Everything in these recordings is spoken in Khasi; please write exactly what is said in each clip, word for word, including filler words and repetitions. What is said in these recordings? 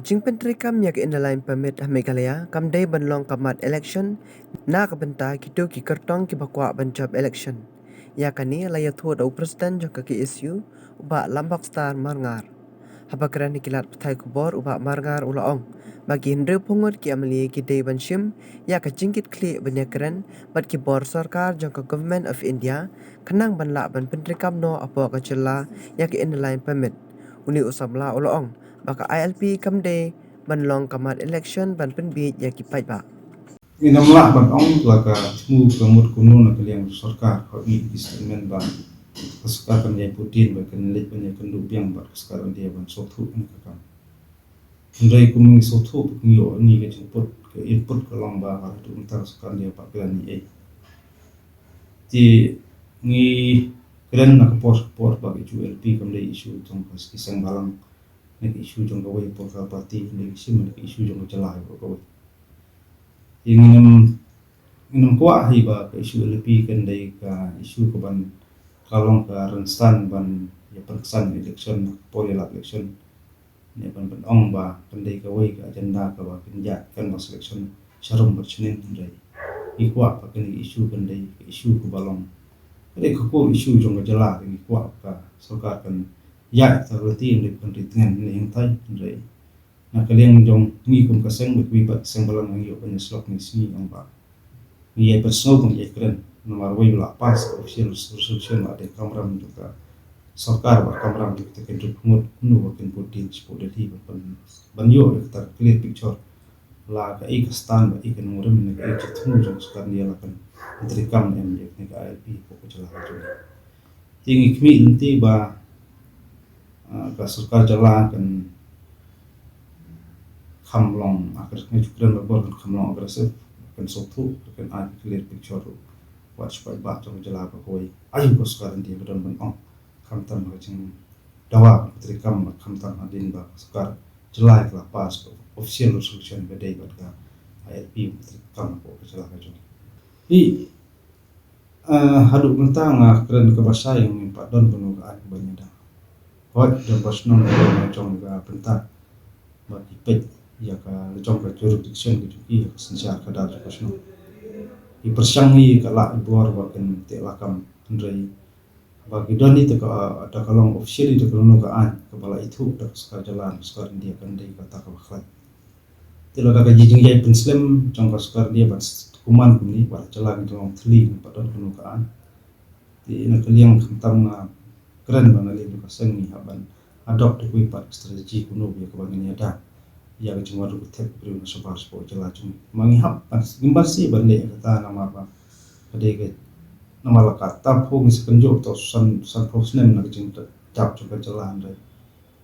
Jingpyntreikam ïa ka Inner Line Permit ha Meghalaya kam dei ban long ka mat election na ka bynta kito ki kyrtong kiba kwah ban jop election. Ïa kane la ïathuh da u President jong ka K S U, u Bah Lambokstar Marngar. Haba kren ha ki lad pathai khubor, u Bah Marngar u la ong ba ki hynriewphew ngut ki M L A ki dei ban shim ïa ka jingkitkhlieh ban ïakren bad ki bor sorkar jong ka Government of India khnang ban lah ban pyntreikam noh hapoh ka jylla ïa ka Inner Line Permit. Une u samla u la ong ba ka I L P kam dei ban long ka mat election ban pynbiej ïa ki paidbah. Ngim lah ban ong la ka thmu ka mut kumno na ka liang sorkar, hooid ngi ki statement ba ka sorkar kan ïai put dien ba kan leit ban ïakynduh biang bad ka sorkar India ban sngewthuh ïa ka kam. Hynrei kum ngi sngewthuh ba ngi ïoh ngi ka jingput, ka input ka long ba ka tu mynta ka sorkar India pat kren ïa ei. Te ngi kren na ka por ka por ba ka issue I L P kam dei issue jong ka ki seng balang, ne ka issue jong kawei political party, ne ka issue, ne ka issue jong ka jylla kawei. Te ngim, ngim kwah hi ba ka issue I L P kan dei ka issue kaban ka long ka rynsan ban ïa pynksan election, por ïalap election. Ne ban ban ong ba kan dei kawei ka agenda kaba kan ïa kan ba selection sharum bad shinin, hynrei ngi kwah ba kane ka issue kan dei ka issue kaba long, ka dei ka core issue jong ka jylla, ngi kwah ka sorkar kan ïa ta reti, hynrei kan ri tngen ne ïeng tai, hynrei na ka liang jong ngi kum ka seng, bad kiwei pat ki seng balang, ngi ïoh ban ïa slok ngi sngi ong ba ngi ïai pynsngew, ngi ïai kren, namar wei ba la pass ka official resolution la dei kamram jong ka sorkar bad kamram jong kita ki hynriewphew ngut kumno ba kin put dien shapoh Delhi ban, ban, ban ïoh ïa kata ka clear picture la ka ei ka stand bad ei ka nongrim ne ka ei ka jingthmu jong ka sorkar India la kan pyntreikam ne em ïa kane ka I L P hapoh ka jylla ka jong ngi. Te ngi khmih lynti ba, ah, ka sorkar jylla kan kham long, ah, ka, ngi ju kren ba kan kham long aggressive, kan sngewthuh, kan ai ka clear picture ruh wat shu paidbah jong ka jylla ba kawei aïu ka sorkar India ka don ban ong, khamtam ha ka jingdawa ban pyntreikam, khamtam hadien ba ka sorkar jylla ka la pass ka official resolution ba dei bad ka I L P ban pyntreikam hapoh ka jylla ka jong ngi. Hi, eh, haduh mynta nga kren kaba shai, ngim pat don kano ka aiñ ban ïada. Hooid, don ba shnong ba jong ka bynta ba ki peit ïa ka la jong ka jurisdiction ka jong ki, ïa ka synshar khadar jong ka shnong. Ki pyrshang hi ka lah i bor ba kin teh lakam, hynrei ba ki don hi te ka, da ka long officially da ka long ka aiñ kaba la ithuh da ka sorkar jylla, sorkar India, kan dei kata kaba khlaiñ. Te lada ka jingïai pynslem jong ka sorkar India ban kumne kumne, wat la jylla ngi jong thylli, ngi pat don kano ka aiñ. Te na ka liang khamtam nga kren ba na liang ka seng ngi hap ban adopt da kawei pat ka strategy kumno ba ïa kaba ngin ïada ïa ka jingwan ruh ka thep briew na shabar shapoh jylla jong ngi. Ma ngi hap ban, ngim ban sngewbha ban leh kata namar ba ka dei ka, namar la ka ta pho ngi sa kynjoh to san, sanphew snem na ka jingdap jong ka jylla, hynrei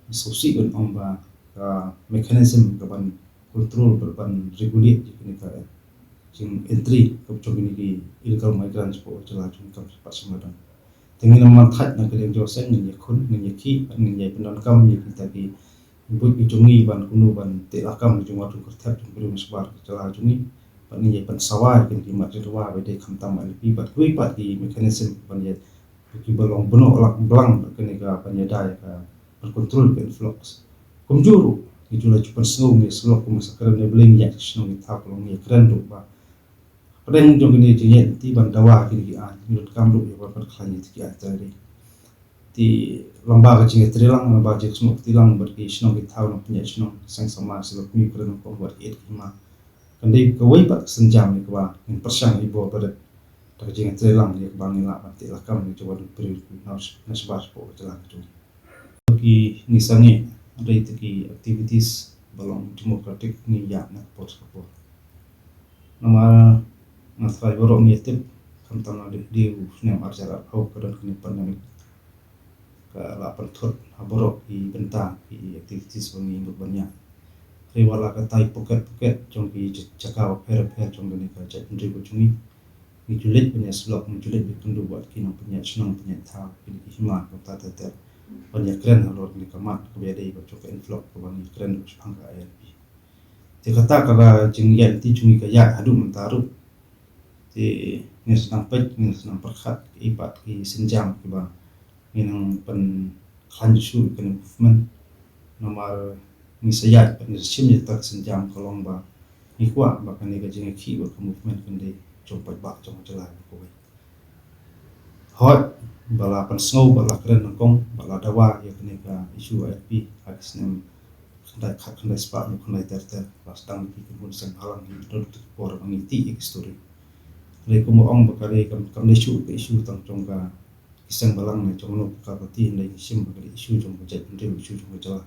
ngi sngewsih ban ong ba ka mechanism kaban control bad ban regulate ïa kane ka jing entry ka jong kine ki illegal migrants hapoh jylla jong ngi kam pat sngewdon. Te ngin ym man thait na ka liang jong ka seng, ngin ïakhun, ngin ïakhih, bad ngin ïai pyndonkam ïa kita ki buit ki jong ngi ban kumno ban teh lakam ka jingwan ruh ka thep jong briew na shabar ka jylla jong ngi. Bad ngin ïai pynsawa ïa kine ki mat jingdawa ba dei khamtam I L P bad kiwei pat ki mechanism ban ïa kiba long bnok lak blang bad kane ka ban ïada ïa ka ban control ka influx. Kumjuh ruh ngi ju la ju pynsngew, ngi sngewlok kumba sa kren ne blei ngi ïa shnong ngi thaw ka long ngi kren ruh ba hapdeng jong kine jingïaid lynti ban dawa kine ki aiñ, ngi donkam ruh ïa ban pynkhlaiñ ïa ki aiñ trai. Te lyngba ka jingïatreilang, lyngba ka jingsnoh kti lang bad ki shnong ki thaw nongpynïaid shnong, seng samla, seng lok, ngi kren nongpynïaid bad ki aiñ ki hima, kan dei kawei pat ka sienjam ïa kaba ngin pyrshang ïa bor ba rit da ka jingïatreilang ïa kaba ngin lah ban teh lakam ïa ka jingwan ruh ka briew na shabar shapoh ka jylla ka jong ngi. Ki ngi sangeh hynrei te ki activities ba long democratic ngi ïa na ka por sha ka por. Namar nga trai baroh ngi ïa tip, khamtam na dei dei u snem arhajar arphew ka don kane pandemic ka la pynthut ha baroh ki bynta ki activities ba ngi mut ban ïa. Hynrei wat la katai pocket pocket jong ki jaka bapher bapher jong kane ka jaitbynriew ka jong ngi, ngi ju leit ban ïa shlok, ngi ju leit ban kynduh bad ki nongpynïaid shnong pynïaid thaw, kine ki hima kumta ter ter ban ïa kren halor kane ka mat kaba ïadei bad jong ka influx kaba ngi kren ruh shaphang ka I L P. Te kata ka la jingïaid lynti jong ngi ka ïaid haduh mynta ruh. Te ngin sa nang peit, ngin sa nang pyrkhat kiei pat ki sienjam kiba ngin nang pynkhlaiñ shuh ïa kane ka movement. Namar ngi sa ïaid bad ngi sa shim ïa kata ka sienjam ka long ba ngi kwah ba kane ka jingïakhih bad ka movement kan dei jong paidbah jong ka jylla kawei. Hooid, ba la pynsngew, ba la kren nyngkong, ba la dawa ïa kane ka issue I L P ha ka snem khyndai khat khyndai spah hynñiew khyndai ter ter, la sdang ki kynhun seng bhalang hi, dei ki por ba ngi tih ïa ka story. Hynrei kumba ong ba ka dei kam, kam dei shuh ka issue tang jong ka ki seng bhalang ne jong no ka party, hynrei ngi shim ba ka dei issue jong ka jaitbynriew, issue jong ka jylla.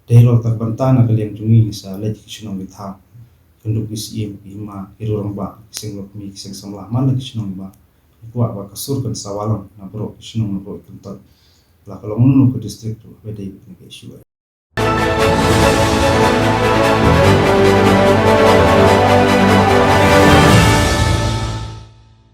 Dei halor kata ka bynta na ka liang jong ngi ngi sa leit ki shnong ki thaw, kynduh ki syiem, ki hima, ki rangbah, ki seng lok kmie, ki seng samla, man la ki shnong ba ngi kwah ba ka sur kan sawa lang na baroh ki shnong, na baroh ki kyntoit, la ka long no no ka district ruh, ba dei kane ka issue.